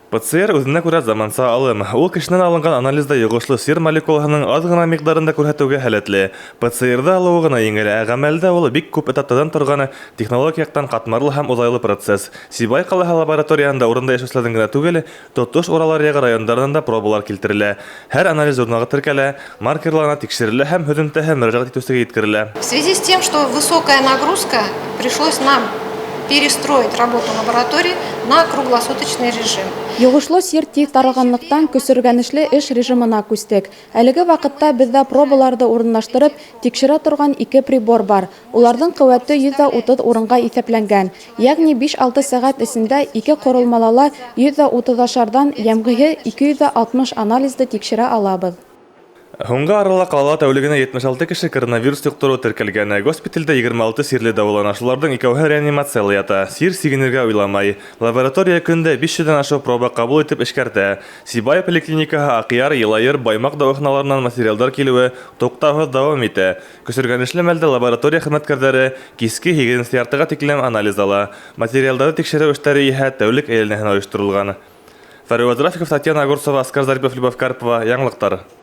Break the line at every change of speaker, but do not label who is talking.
ПЦР үҙенә күрә заманса алым. Ул кешенән алынған анализда йоғошло сир молекулаһының аҙ ғына миҡдарын да күрһәтеүгә һәләтле. ПЦРҙы алыуы ғына еңел, ә ғәмәлдә ул бик күп этаптарҙан торған технологик яҡтан ҡатмарлы һәм оҙайлы процесс. Сибай ҡалаһы лабораторияһында урында йәшәүселәрҙең генә түгел, тотош Урал аръяғы райондарынан да пробалар килтерелә. Һәр анализ журналға теркәлә, маркерлана, тикшерелә һәм һөҙөмтәһе мөрәжәғәт итеүсегә еткерелә.
В связи с тем, что высокая нагрузка, пришлось нам перестроить работу лаборатории на круглосуточный режим.
Йоғошло сир тиҙ таралғанлыҡтан, көсөргәнешле эш режимына күстек. Әлеге ваҡытта беҙҙә пробаларҙы урынлаштырып, тикшерә торған ике прибор бар. Уларҙың ҡеүәте 130 урынға иҫәпләнгән. Йәғни 5-6 сәғәт эсендә ике ҡоролмала ла 130-ашарҙан, йәмғиһе 260 анализды тикшерә алабыҙ.
Һуңғы арала ҡалала тәүлегенә 76 кеше коронавирус йоҡтороу теркәлгән. Госпиталдә 26 сирле дауалана, шуларҙың икәүһе реанимацияла ята. Сир сигенергә уйламай. Лаборатория көндә 500-дән ашыу проба ҡабул итеп эшкәртә. Сибай поликлиникаһы, Аҡъяр, Йылайыр, Баймаҡ дауаханаларынан материалдар килеүе туҡтауһыҙ дауам итә. Көсөргәнешле мәлдә лаборатория хеҙмәткәрҙәре киске 8:30-ға тиклем анализ ала. Материалдарҙы тикшереү эштәре иһә тәүлек әйләнәһенә ойошторолған. Фәриүаз Рафиков, Татьяна Огурцова, Оскар Зарипов, Любовь Карпова. Яңылыҡтар.